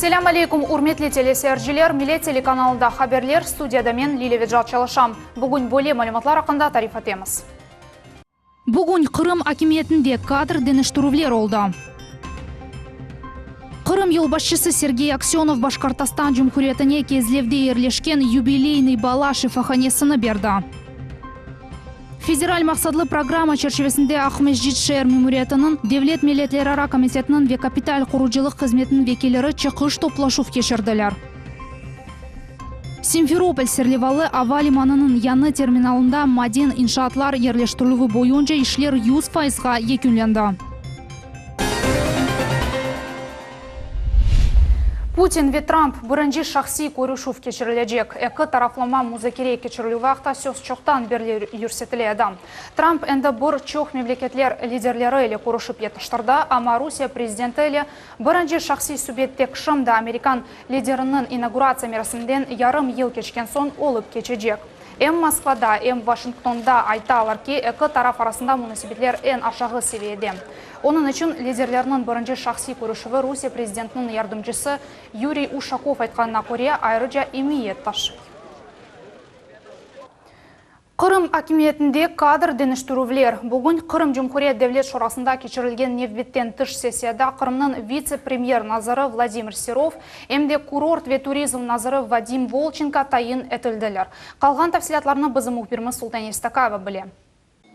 Selâm aleykum, ürmetli teleseyirciler! Millet telekanalında haberler, studiyada men, Lilâ Vecat çalışam. Bugün böyle malümatlar aqqında tarif etemiz. Bugün Qırım akimiyetinde kadr deñiştirüvler oldı. Qırım yolbaşçısı Sergey Aksönov Başkortostan Cumhuriyetine Kezlevde yerleşken Yubileynıy bala şifahanesini berdi. Federal maqsatlı programma çerçivesinde Aqmescit şeer memuriyetiniñ, Devlet milletlerara komitetiniñ ve kapital qurucılıq hızmetiniñ vekilleri çıqış toplaşuv keçirdiler. Simferopol serlevalı ava limanınıñ yañı terminalında maden inşaatlar yerleştirilüvi boyunca işler yüz fayızğa yekünlendi. Putin ve Tramp birinci şahsiy körüşüv keçirilecek. Eki taraflama muzakere keçirilüvi aqta söz çoqtan berli yürsetile edi. Tramp endi bir çoq memleketler liderleri ile körüşip yetiştirdi, amma Rusiye prezidenti ile birinci şahsiy subet tek şimdi, amerikan lideriniñ inauguratsiya merasiminden yarım yıl keçken soñ olıp keçecek. Em Moskvada, em Washingtonda aytalar ki, eki taraf arasında munasebetler eñ aşağı seviyede. Onıñ içün liderlerniñ birinci şahsiy körüşüvi Rusiye prezidentiniñ yardımcısı Yuriy Uşakov aytqanına köre, ayrıca emiyet taşıy. Qırım akimiyetinde kadr deñiştirüvler. Bugün Qırım Cumhuriyet Devlet Şurasında keçirilgen nevbetten tış sessiyada Qırımnıñ vitse-premyer naziri Vladimir Serov em de kurort ve turizm naziri Vadim Volçenko tayin etildiler. Qalğan tafsilâtlarnı bizim mühbirimiz Sultaniye Stakayeva bile.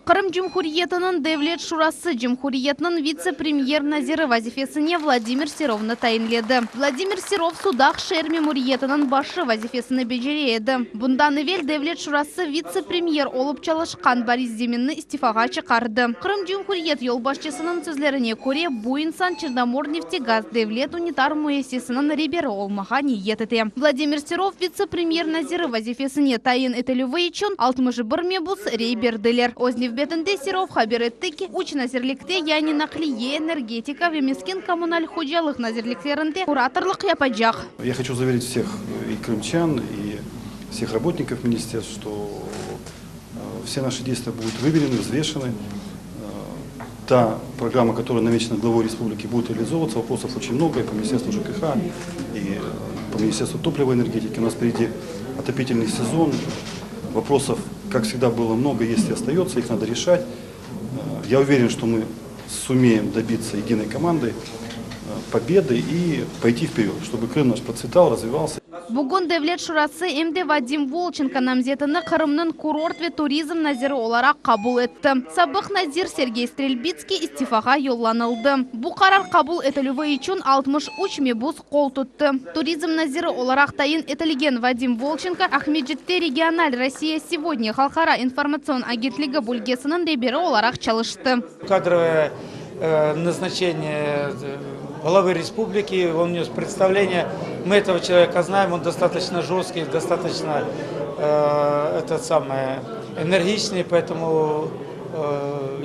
Qırım Cumhuriyetiniñ Devlet Şurası Cumhuriyetniñ vitse-premyer naziri vazifesine Vladimir Serovnı tayinledi. Vladimir Serov Sudaq şeer memuriyetiniñ başı vazifesini becere edi. Bundan evel Devlet Şurası vitse-premyer olıp çalışqan Boris Ziminni istifağa çıqardı. Qırım Cumhuriyet yolbaşçısınıñ sözlerine köre, bu insan Çernomorneftegaz devlet unitar müessisesiniñ reberi olmağa niyet ete. Vladimir Serov vitse-premyer naziri vazifesine tayin etilüvi içün 61 mebus rey berdiler. Öz nevbetinde Serov haber etti ki, üç nazirlikte, yani Naqliye, Energetika ve Mesken-kommunal hocalıq nazirliklerinde kuratorlıq yapacaq. Я хочу заверить всех и крымчан, и всех работников министерств, что все наши действия будут выверены, взвешены. Та программа, которая намечена главой республики, будет реализовываться. Вопросов очень много и по Министерству ЖКХ, и по Министерству топлива и энергетики. У нас впереди отопительный сезон. Вопросов, как всегда, было много, есть и остается, их надо решать. Я уверен, что мы сумеем добиться единой командой победы и пойти вперед, чтобы Крым наш процветал, развивался. Bugün Devlet Şurası em de Vadim Volçenko namzetini Qırımnıñ kurort ve turizm naziri olaraq qabul etti. Sabıq nazir Sergey Strelbitskiy istifağa yollanıldı. Bu qarar qabul etilüvi içün 63 mebus qol tuttı. Turizm naziri olaraq tayin etilgen Vadim Volçenko Aqmescitte regional Rossiya segodnâ halqara informatsion agentligi bölgesiniñ reberi olaraq çalıştı. Kadrovoye назначение главы республики, он внес представление. Мы этого человека знаем, он достаточно жесткий, достаточно этот самый, энергичный, поэтому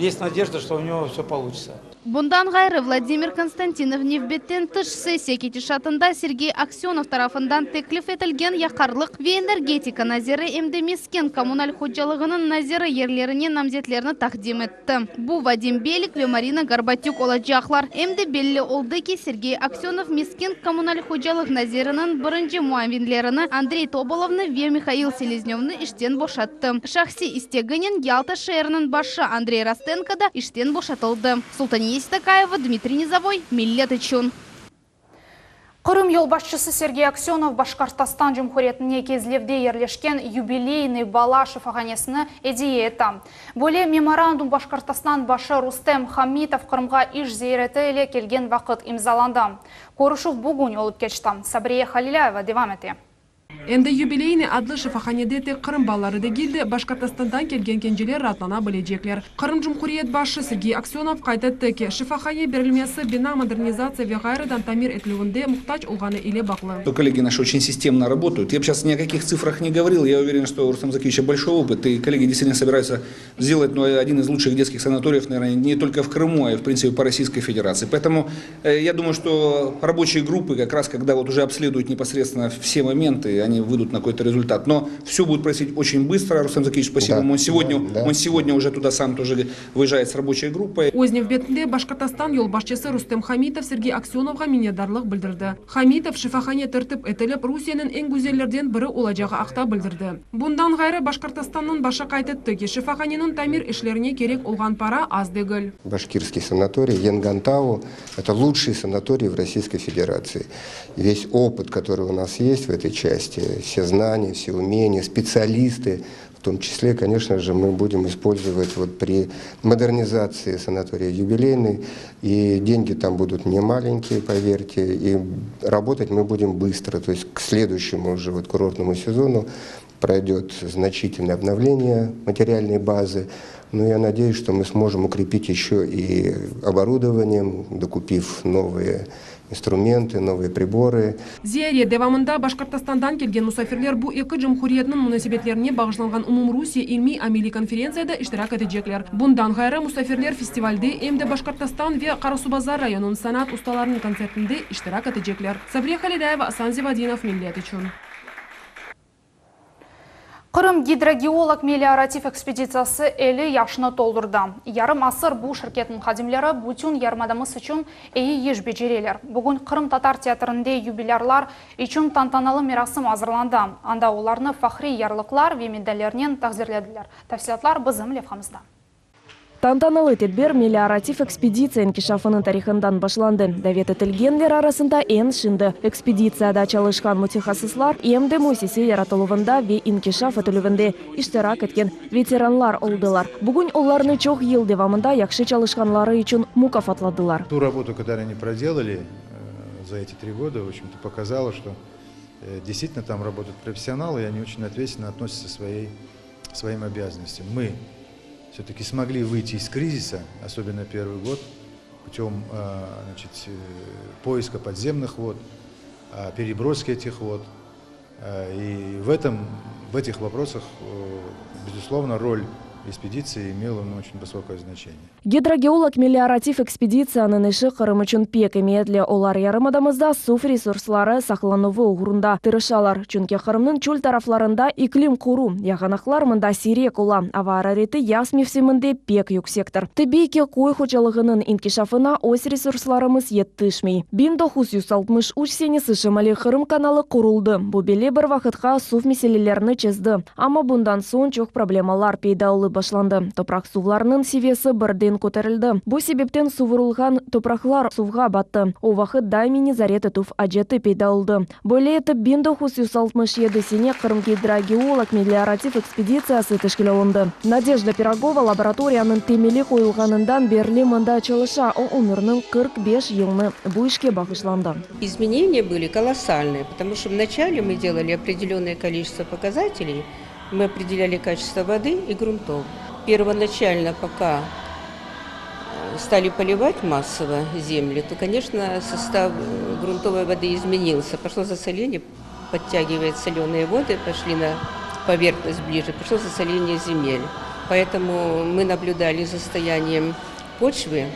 есть надежда, что у него все получится. Bundan ğayrı, Vladimir Konstantinov nevbetten tış sessiya ketişatında Sergey Aksönov tarafından teklif etilgen yaqarlıq ve energetika naziri em de mesken-kommunal hocalığınıñ naziri yerlerine namzetlerni taqdim etti. Bu Vadim Belik ve Marina Gorbatük olacaqlar. Em de belli oldı ki, Sergey Aksönov mesken-kommunal hocalıq naziriniñ birinci muavinlerini Andrey Tobolovnı ve Mihail Seleznövnı işten boşattı. Şahsiy isteginen Yalta şeeriniñ başı Andrey Rostenko da işten boşatıldı. Sultaniye Seytakayeva, Dmitriy Nizovoy, Millet içün. Qırım yolbaşçısı Sergey Aksönov Başkortostan Cumhuriyetine Kezlevde yerleşken Yubileynıy bala şifahanesini ediye etti. Böyle memorandum Başkortostan başı Rustem Hamitov Qırımğa iş ziyareti ile kelgen vaqıt imzalandı. Körüşüv bugün olıp keçti. Sabriye Halilâyeva devam ete. Endi Yubileynıy adlı şifahanede tek Qırım balaları degil de, Başkortostandan kelgen kenceler raatlana bilecekler. Qırım Cumhuriyet başı Sergey Aksönov qayd etti ki, şifahane berilmesi bina modernizatsiya ve ğayrıdan tamir etilüvinde muhtac olğanı ile bağlı. Коллеги наши очень системно работают. Я бы сейчас ни о каких цифрах не говорил. Я уверен, что у Рустама Закиевича большой опыт, и коллеги действительно собираются сделать, ну, один из лучших детских санаториев, наверное, не только в Крыму, а и, в принципе, по Российской Федерации. Поэтому я думаю, что рабочие группы, как раз когда вот уже обследуют непосредственно все моменты, они. они выйдут на какой-то результат. Но все будет происходить очень быстро. Рустам Закиевич, спасибо Да, ему. Он сегодня, да, да. он сегодня уже туда сам тоже выезжает с рабочей группой. Öz nevbetinde Başqırtistan yolbaşçısı Rustem Hamitov Sergey Aksenovğa minnetdarlıq bildirdi. Hamitov şifahane tertip etilip, Rusiyeniñ eñ güzellerden biri olacağı aqta bildirdi. Bundan ğayrı Başqırtistannıñ başı qayd etti ki, şifahaneniñ tamir işlerine kerek olğan para az degil. Башкирский санаторий Янган-Тау – это лучший санаторий в Российской Федерации. Весь опыт, который у нас есть в этой части, все знания, все умения, специалисты, в том числе, конечно же, мы будем использовать вот при модернизации санатория «Юбилейный». И деньги там будут не маленькие, поверьте, и работать мы будем быстро. То есть к следующему уже вот курортному сезону пройдет значительное обновление материальной базы. Но я надеюсь, что мы сможем укрепить еще и оборудованием, докупив новые инструменты, новые приборы. Ziyaret devamında Başqırtistandan kelgen musafirler bu eki cumhuriyetniñ munasebetlerine bağışlanğan Umumrusiye ilmiy ameliy konferentsiyada iştirak etecekler. Bundan ğayrı musafirler festivalde em de Başqırtistan ve Qarasuvbazar rayonınıñ sanat ustalarınıñ kontsertinde iştirak etecekler. Sabriye Halidayeva, Asan Zivadinov, Millet içün. Qırım gidrogeolog meliorativ ekspeditsiyası 50 yaşını toldurdı. Yarım asır bu şirketniñ hadimleri bütün yarımadamız içün eyi iş becereler. Bugün Qırım Tatar teatrinde yubilârlar içün tantanalı merasim azırlandı. Anda olarnı fahriy yarlıqlar ve medallernen taqdirlediler. Tafsilâtlar bizim levhamızda. Tantanalı tedbir meliorativ ekspeditsiya inkişafınıñ tarihından başlandı. Davet etilgenler arasında eñ şimdi ekspeditsiyada çalışqan mütehassıslar em de müessise yaratıluvında ve inkişaf etilüvinde iştirak etken veteranlar oldılar. Bugün olarnı çoq yıl devamında yahşı çalışqanları içün mukâfatladılar. Ту работу, которую они проделали за эти 3 года, в общем-то, показала, что действительно там работают профессионалы, и они очень ответственно относятся к своим обязанностям. Мы все-таки смогли выйти из кризиса, особенно первый год, путем значит, поиска подземных вод, переброски этих вод. И в этих вопросах, безусловно, роль экспедиции имела, ну, очень высокое значение. Gidrogeolog meliorativ ekspeditsiyanıñ işi Qırım içün pek emiyetli. Olar yarımadamızda suv resursları saqlanuvı oğrunda tırışalar. Çünki Qırımnıñ çöl taraflarında iklim quru, yağanaqlar mında siyrek ola. Ava arareti yaz mevsiminde pek yüksektir. Tabiiy ki, köy hocalığınıñ inkişafına öz resurslarımız yetişmey. 1963 senesi Şimaliy Qırım kanalı quruldı. Bu belli bir vaqıtqa suv meselelerini çezdi. Amma bundan soñ çoq problemalar peyda olıp başlandı. Topraq suvlarınıñ seviyesi birden köterildi. Bu sebepten suvurılğan topraqlar suvğa battı. O vaqıt daimiy nezaret etüv aceti peyda oldı. Böyle etip 1967 sene Qırım gidrogeolog meliorativ ekspeditsiyası teşkil olundı. Надежда Пирогова laboratoriyanıñ temeli qoyulğanından berli mında çalışa. O ömüriniñ 45 yılını bu işke bağışladı. Изменения были колоссальные, потому что вначале мы делали определенное количество показателей, мы определяли качество воды и грунтов. Первоначально, пока стали поливать массово земли, то, конечно, состав грунтовой воды изменился. Пошло засоление, подтягивает соленые воды, пошли на поверхность ближе, пошло засоление земель. Поэтому мы наблюдали за состоянием почвы.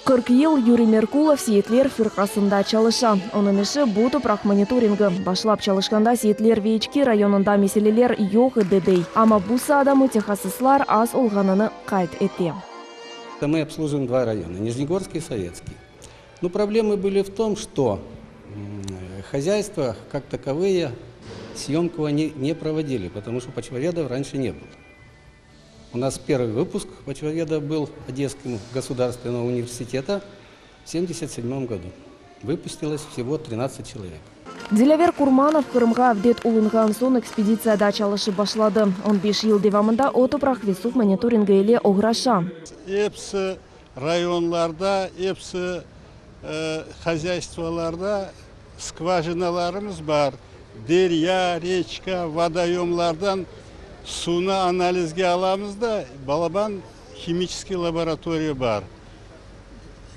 40 yıl Yuriy Меркулов Seyitler firqasında çalışa. Onıñ işi bu topraq monitoringi. Başlap çalışqanda Seyitler ve İçki rayonında meseleler yoq edi dey. Amma bu saada mütehassıslar az olğanını qayd ete. Мы обслуживаем два района, Нижнегорский и Советский. Но проблемы были в том, что хозяйства как таковые съемку они не проводили, потому что почвоведов раньше не было. У нас первый выпуск почвоведа был Одесского государственного университета в 1977 году. Выпустилось всего 13 человек. Dilâver Kurmanov Qırımğa avdet olunğan soñ ekspeditsiyada çalışıp başladı. 15 yıl devamında o topraq ve suv monitoringi ile oğraşa. Episi rayonlarda, episi хозяйство larda скважина larımız bar. Derya, речка, водоем lardan suvnı analizge alamız da, balaban химический лаборатория bar.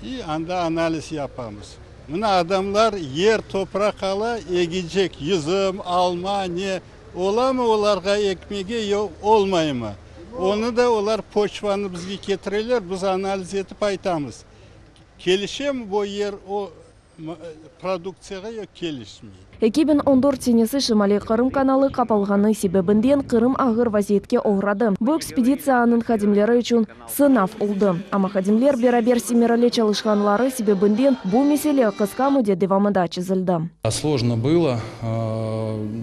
И anda analiz yapamız. Mına adamlar yer topraq ala, egecek yüzüm, alma, ne ola mı olarğa ekmege, yoq olmay mı? Onı da olar почва nı bizge ketireler, biz analiz etip aytamız. Kelişe mi bu yer o Produktsiyağa kelişmey. 2014 senesi Şimaliy Qırım kanalı qapalğanı sebebinden Qırım ağır vaziyetke oğradı. Bu ekspeditsiyanıñ hadimleri içün sınav oldı. Amma hadimler beraber semereli çalışqanları sebebinden bu mesele qısqa müddet devamında çezildi. Сложно было,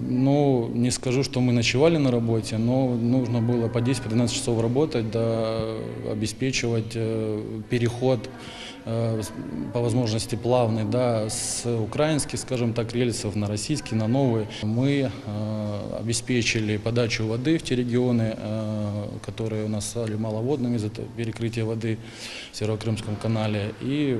ну, не скажу, что мы ночевали на работе, но нужно было по 10-12 часов работать, да, обеспечивать переход по возможности плавный, да, с украинских, скажем так, рельсов на российские, на новые. Мы обеспечили подачу воды в те регионы, которые у нас стали маловодными из-за перекрытия воды в Северокрымском канале. И,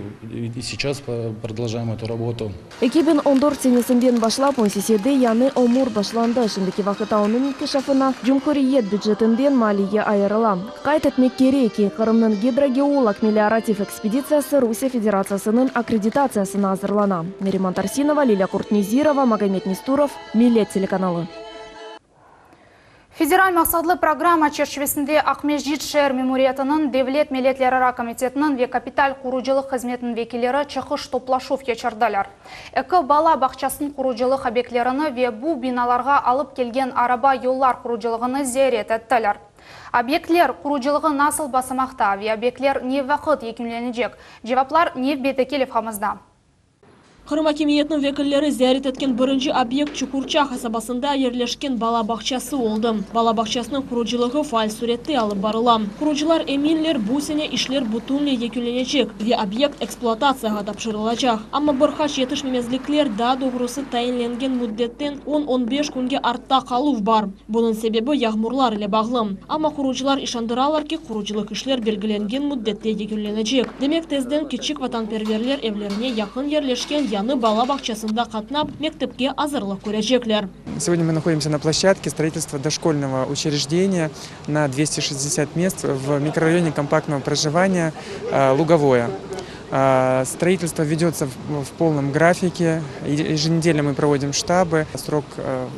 и сейчас продолжаем эту работу. 2014 senesinden başlap müessisede yañı ömür başlandı. Şimdiki vaqıtta onıñ inkişafına cumhuriyet bücetinden maliye ayırıla. Qayd etmek kerek ki, Qırımnıñ gidrogeolog meliorativ ekspeditsiyası Rusiye Federatsiyasınıñ akkreditatsiyasına azırlana. Neriman Tarsinova, Lilâ Kurtnezirova, Magomed Nesturov, Millet telekanalı. Federal maqsatlı programma çerçivesinde Aqmescit şeer memuriyetiniñ, Devlet milletlerara komitetiniñ ve kapital qurucılıq hızmetiniñ vekilleri çıqış toplaşuv keçirdiler. Eki bala bağçasınıñ qurucılıq obyektlerini ve bu binalarğa alıp kelgen araba yollar qurucılığını ziyaret ettiler. Obyektler qurucılığı nasıl basamaqta ve obyektler ne vaqıt yekünlenecek? Cevaplar nevbetteki levhamızda. Qırım akimiyetiniñ vekilleri ziyaret etken birinci obyekt Çukurça qasabasında yerleşken bala bağçası oldı. Bala bağçasınıñ qurucılığı faal sürette alıp barıla. Qurucılar eminler, bu sene işler bütünley yekünlenecek ve obyekt ekspluatatsiyağa tapşırılacaq. Amma bir qaç yetişmemezlikler, daa doğrusı tayinlengen müddetten on, 15 künge artta qaluv bar. Bunıñ sebebi yağmurlar ile bağlı. Amma qurucılar işandıralar ki, qurucılıq işler belgilengen müddette yekünlenecek. Demek, tezden kiçik vatanperverler evlerine yaqın yerleşken yañı bala bağçasında qatnap, mektepke azırlıq körecekler. Сегодня мы находимся на площадке строительства дошкольного учреждения на 260 мест в микрорайоне компактного проживания Луговое. Строительство ведется в полном графике. Еженедельно мы проводим штабы. Срок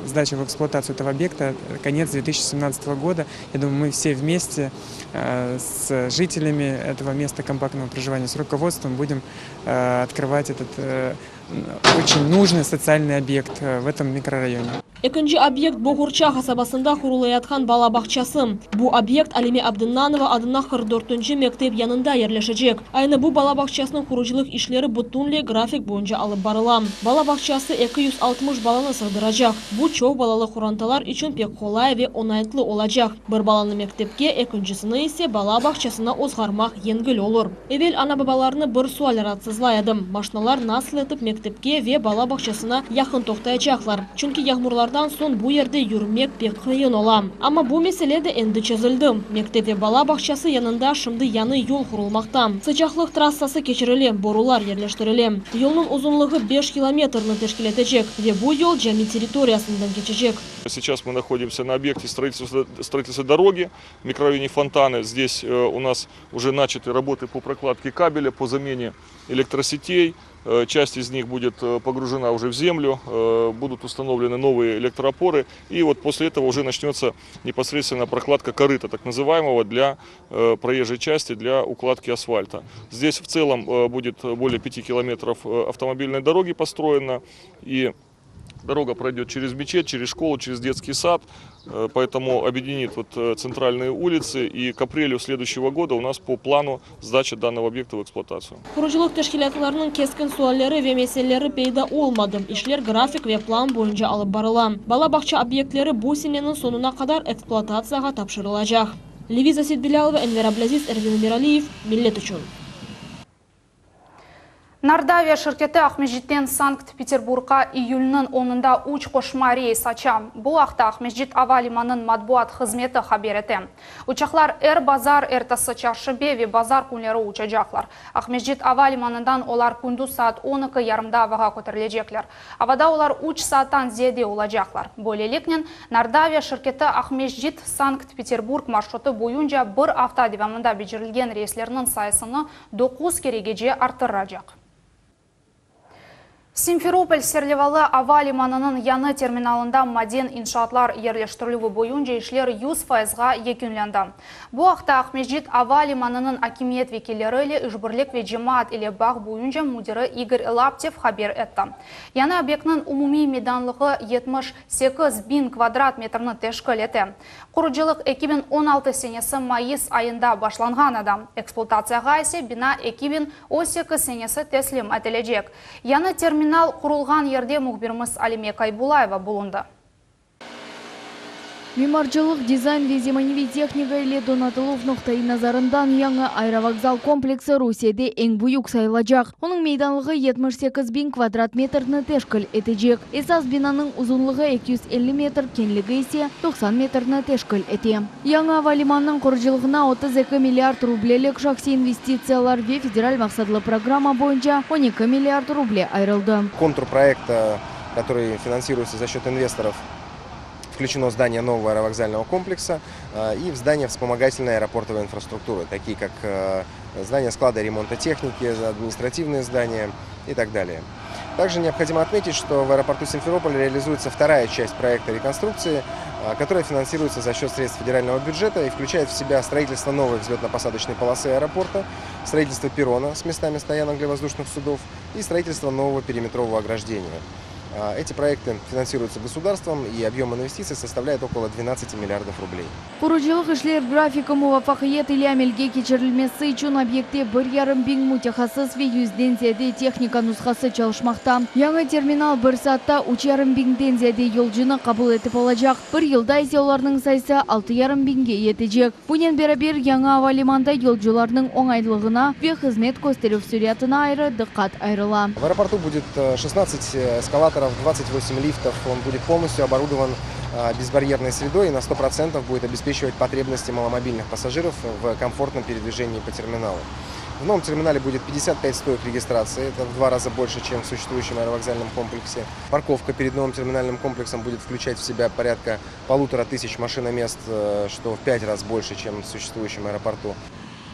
сдачи в эксплуатацию этого объекта – конец 2017 года. Я думаю, мы все вместе с жителями этого места компактного проживания, с руководством будем открывать этот очень нужный социальный объект в этом микрорайоне. Ekinci obyekt Boğurça qasabasında qurulayatqan bala bağçası. Bu obyekt Alime Abdennanova adına 44 mektep yanında yerleşecek. Aynı bu bala bağçasınıñ qurucılıq işleri bütünley grafik boyunca alıp barıla. Bala bağçası 260 balanı sığdıracaq. Bu çoq balalı qorantalar içün pek qolay ve oñaytlı olacaq. Bir balanı mektepke, ekincisini ise bala bağçasına ozğarmaq yengil olur. Evel ana-babalarnı bir sual raatsızlay edi. Maşinalar nasıl etip mektepke ve bala bağçasına yaqın toqtaycaqlar? Çünki yağmurlardan soñ bu yerde yürmek pek qıyın ola. Amma bu mesele de endi çezildi. Mektep ve bala bağçası yanında şimdi yañı yol qurulmaqta. Sıcaqlıq trassası keçirile, borular yerleştirile. Yolnıñ uzunlığı 5 kilometrni teşkil etecek ve bu yol cami territoriyasından keçecek. Сейчас мы находимся на объекте строительства, строительства дороги в микрорайоне Фонтаны. Здесь у нас уже начаты работы по прокладке кабеля, по замене электросетей. Часть из них будет погружена уже в землю, будут установлены новые электроопоры. И вот после этого уже начнется непосредственно прокладка корыта, так называемого, для проезжей части, для укладки асфальта. Здесь в целом будет более 5 километров автомобильной дороги построено. И дорога пройдет через мечеть, через школу, через детский сад, поэтому объединит вот центральные улицы. И к апрелю следующего года у нас по плану сдача данного объекта в эксплуатацию. Qurucılıq teşkilâtlarınıñ keskin sualleri ve meseleleri peyda olmadı. İşler grafik ve plan boyunca alıp barıla. Bala bağça obyektleri bu seneniñ soñuna qadar ekspluatatsiyağa tapşırılacaq. Leviza Seytbilâlova, Enver Ablâziz, Ervin Emiraliyev, Millet içün. Nordavia şirketi Aqmescitten Sankt-Peterburgqa iyülniñ 10-ında üç qoşma reys aça. Bu aqta Aqmescit ava limanınıñ matbuat hızmeti haber ete. Uçaqlar er bazar, ertesi çarşenbe ve bazar künleri uçacaqlar. Aqmescit ava limanından olar kündüz saat 12.30da avağa köterilecekler. Avada olar 3 saattan ziyade olacaqlar. Böyleliknen, Nordavia şirketi Aqmescit Sankt-Peterburg marşrutı boyunca bir afta devamında becerilgen reyslerniñ sayısını 9 keregece arttıracaq. Simferopol serlevalı ava limanınıñ yañı terminalında maden inşaatlar yerleştirilüvi boyunca işler 100 fayızğa yekünlendi. Bu aqta Aqmescit ava limanınıñ akimiyet vekilleri ile işbirlik ve cemaat ile bağ boyunca müdiri İgor Laptev haber etti. Yañı obyektniñ umumiy meydanlığı 78 biñ kvadrat metrni teşkil ete. Qurucılıq 2016 senesi mayıs ayında başlanğan edi. Ekspluatatsiyağa ise bina 2018 senesi teslim etilecek. Yañı terminal qurulğan yerde mühbirimiz Alime Kaybulayeva bulundı. Mimarcılıq, dizayn ve zemaneviy tehnika ile donatıluv noqtaiy nazarından yañı aerovokzal kompleksi Rusiyede eñ büyük sayılacaq. Onıñ meydanlığı 78 biñ kvadrat metrni teşkil etecek. Esas binanıñ uzunlığı 250 metr, keñligi ise 90 metrni teşkil ete. Yañı ava limanınıñ qurucılığına 32 milliard rublelik şahsiy investitsiyalar ve federal maqsatlı programma boyunca 12 milliard ruble ayırıldı. Контур проекта, который финансируется за счет инвесторов, включено здание нового аэровокзального комплекса и в здание вспомогательной аэропортовой инфраструктуры, такие как здание склада ремонта техники, административные здания и так далее. Также необходимо отметить, что в аэропорту Симферополь реализуется вторая часть проекта реконструкции, которая финансируется за счет средств федерального бюджета и включает в себя строительство новой взлетно-посадочной полосы аэропорта, строительство перрона с местами стоянок для воздушных судов и строительство нового периметрового ограждения. Эти проекты финансируются государством, и объем инвестиций составляет около 12 миллиардов рублей. Qurucılıq işler grafiki muvafaqiyet ile amelge keçirilmesi içün obyektte 1,5 biñ mütehassıs ve yüzden ziyade tehnika nushası çalışmaqta. Yañı terminal bir saatta 3,5 biñden ziyade yolcunı qabul etip olacaq. Bir yılda ise olarnıñ sayısı 6,5 biñge yetecek. Bunen beraber yañı ava limanda yolcularnıñ oñaylığına ve hızmet kösterüv süratına ayrı diqqat ayırıla. В аэропорту будет 16 эскалаторов, 28 лифтов. Он будет полностью оборудован безбарьерной средой и на 100% будет обеспечивать потребности маломобильных пассажиров в комфортном передвижении по терминалу. В новом терминале будет 55 стоек регистрации, это в два раза больше, чем в существующем аэровокзальном комплексе. Парковка перед новым терминальным комплексом будет включать в себя порядка 1500 машиномест, что в пять раз больше, чем в существующем аэропорту.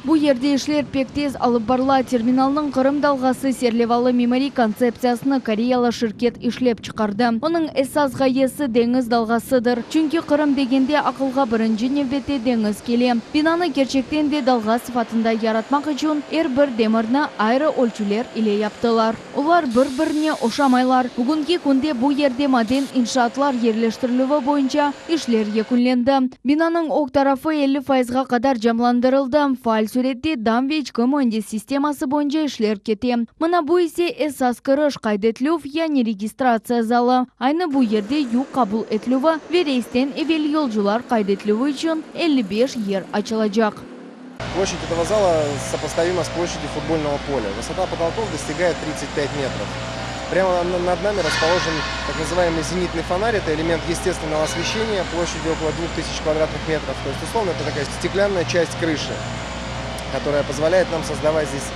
Bu yerde işler pek tez alıp barıla. Terminalnıñ Qırım dalğası serlevalı mimariy kontseptsiyasını koreyalı şirket işlep çıqardı. Onıñ esas ğayesi deñiz dalğasıdır. Çünki Qırım degende aqılğa birinci nevbette deñiz kele. Binanı kerçekten de dalğa sıfatında yaratmaq içün er bir demirni ayrı ölçüler ile yaptılar. Olar bir-birine oşamaylar. Bugünki künde bu yerde maden inşaatlar yerleştirilüvi boyunca işler yekünlendi. Binanıñ ög tarafı 50 fayızğa qadar camlandırıldı. Faal sürette dam ve içki müendis sisteması boyunca işler kete. Mına bu ise esas kiriş qayd etilüv, yani registratsiya zalı. Aynı bu yerde yük qabul etilüvi ve reysten evel yolcular qayd etilüvi içün 55 yer açılacaq. Площадь этого зала сопоставима с площадью футбольного поля. Высота потолков достигает 35 метров. Прямо над нами расположен так называемый зенитный фонарь. Это элемент естественного освещения площадью около 2000 квадратных метров. То есть, условно, это такая стеклянная часть крыши, которая позволяет нам создавать здесь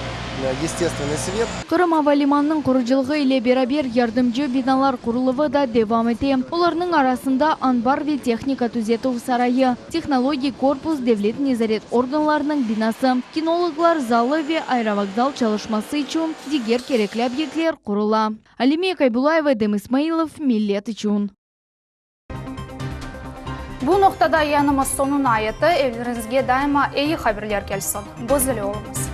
естественный свет. Qırım ava limanınıñ qurucılığı ile beraber yardımcı binalar quruluvı da devam ete. Olarnıñ arasında anbar ve tehnika tüzetüv sarayı, tehnologik korpus devlet nezaret organlarınıñ binası, kinologlar zalı ve aerovokzal çalışması içün diger kerekli obyektler qurula. Alime Kaybulayeva, Edem İsmailov, Millet içün. Bu noqtada yayınımız soñuna yetti. Evleriñizge daima eyi haberler kelsin. Güzel oluñız.